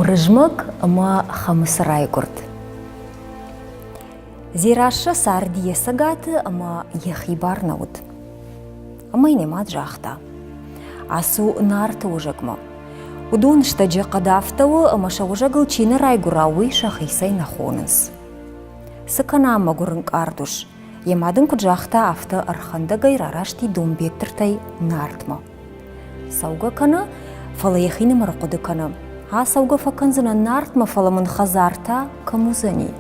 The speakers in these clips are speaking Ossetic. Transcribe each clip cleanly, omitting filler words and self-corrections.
Уырызмӕг ӕмӕ Хӕмыцы райгуырд. Дзерассӕ царди йӕ цӕгаты ӕмӕ йӕхи бар нӕ уыд. Ӕмӕ йын йӕ мад загъта: Ацу Нарты уызӕгмӕ. Уыдон стӕджы хъӕд афтӕ у, ӕмӕ сӕ уызӕгыл чи нӕ райгуыра, уый сӕхицӕй нӕ хонынц. Цы кӕна мӕгуыр ӕнкъард ус? Йӕ мад ын куыд загъта, афтӕ ӕрхӕндӕгӕй рараст и Донбеттыртӕй Нартмӕ. Цӕугӕ кӕны, фӕлӕ йӕхинымӕр хъуыды кӕны: ацӕугӕ фӕкӕндзынӕн Нартмӕ, фӕлӕ мын хӕдзар та кӕм уыдзӕни?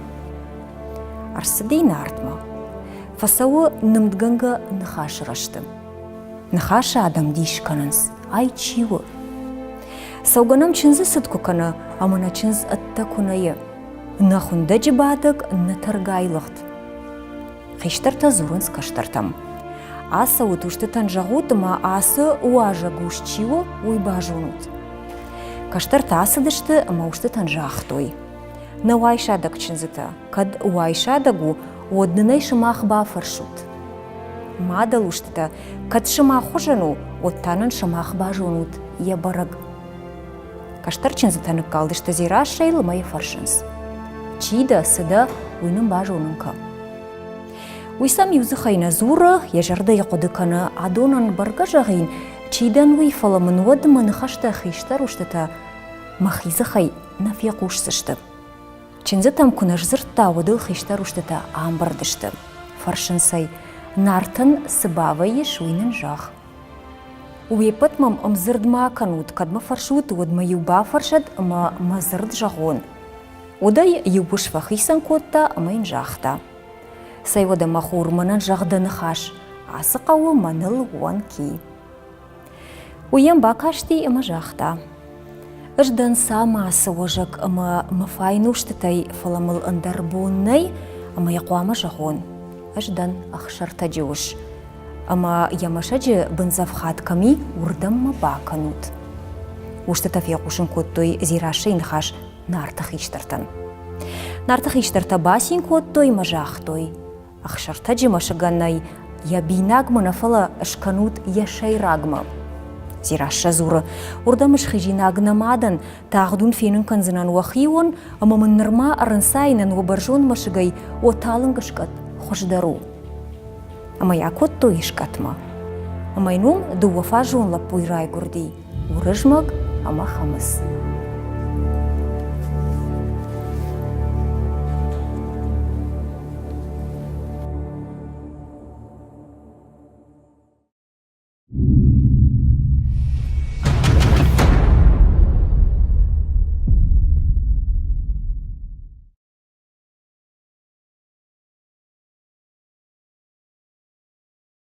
Ӕрцыди Нартмӕ. Фӕцӕуы нымдгӕнгӕ ныхасы рӕзты. Ныхасы адӕм дис кӕнынц, ай чи у? Цӕугӕ нӕм чындзы цыд куы кӕны, ӕмӕ нӕ чындз ӕддӕ куы нӕ и. Нӕ хуындӕджы бадӕг нӕ тӕргай лыгъд. Хистӕртӕ дзурынц кӕстӕртӕм. Ацӕут устытӕн зӕгъут ӕмӕ ацы уазӕг ус чи у, уый базонут. Кӕстӕртӕ ацыдысты ӕмӕ устытӕн загътой: Нӕ уайсадӕг чындзытӕ, кӕд уайсадӕг у, уӕд нын ӕй сымах бафӕрсут. Мадӕл устытӕ, кӕд сымах хуызӕн у, уӕд та нын сымах базонут йӕ бӕрӕг. Кӕстӕр чындзытӕ ныккалдысты Дзерассӕйыл ӕмӕ йӕ фӕрсынц: Чи дӕ, цы дӕ, уый нын базонын кӕ. Уый сӕм иу дзыхӕй нӕ дзуры, йӕ зӕрдӕйы хъуыды кӕны, адонӕн бӕргӕ зӕгъин, чи дӕн уый, фӕлӕ мын уӕд мӕ ныхӕстӕ хистӕр устытӕ мӕхи дзыхӕй нӕ фехъусдзысты. Чындзытӕм куы нӕ сдзырдта, уӕд ыл хистӕр устытӕ амбырд сты. Фӕрсынц ӕй, Нартӕн цы бавӕййыс, уый нын зӕгъ. Уе ппӕт мӕм ӕмдзырд ма кӕнут, кӕд мӕ фӕрсут, уӕд мӕ-иу бафӕрсӕд ӕмӕ мӕ дзырд зӕгъон. Уӕд ӕй иу ус фӕхицӕн кодта ӕмӕ йын загъта: Цӕй уӕдӕ, мӕ хур, мӕнӕн зӕгъ дӕ ныхас, ацы хъӕуы мӕныл ууӕнк и. Уый йӕм бакасти ӕмӕ загъта: Ӕз дӕн Самасы уазӕг ӕмӕ мӕ файнустытӕй, фӕлӕ мыл ӕндӕр бон нӕй, ӕмӕ йӕ хъуамӕ зӕгъон. Ӕз дӕн ӕхсӕртӕджы ус, ӕмӕ йӕ мӕсӕджы бындзӕфхад кӕм и, уырдӕм мӕ бакӕнут. Устытӕ фехъусын кодтой Дзерассӕйы ныхас Нарты хистӕртӕн. Нарты хистӕртӕ бацин кодтой ӕмӕ загътой: Ӕхсӕртӕджы мӕсыгӕн нӕй йӕ бинагмӕ нӕ, фӕлӕ скӕнут йӕ сӕйрагмӕ. Дзерассӕ дзуры: Уырдӕм схизинаг нӕ мадӕн, тагъд уын фенын кӕндзынӕн уӕхион, ӕмӕ мын нырма ӕрӕнцайынӕн уӕ бӕрзонд мӕсыгӕй уӕ талынг скъӕт хуыздӕр у. Ӕмӕ йӕ акодтой скъӕтмӕ. Ӕмӕ йын уым дыууӕфазон лӕппуйы райгуырди, Уырызмӕг ӕмӕ Хӕмыц.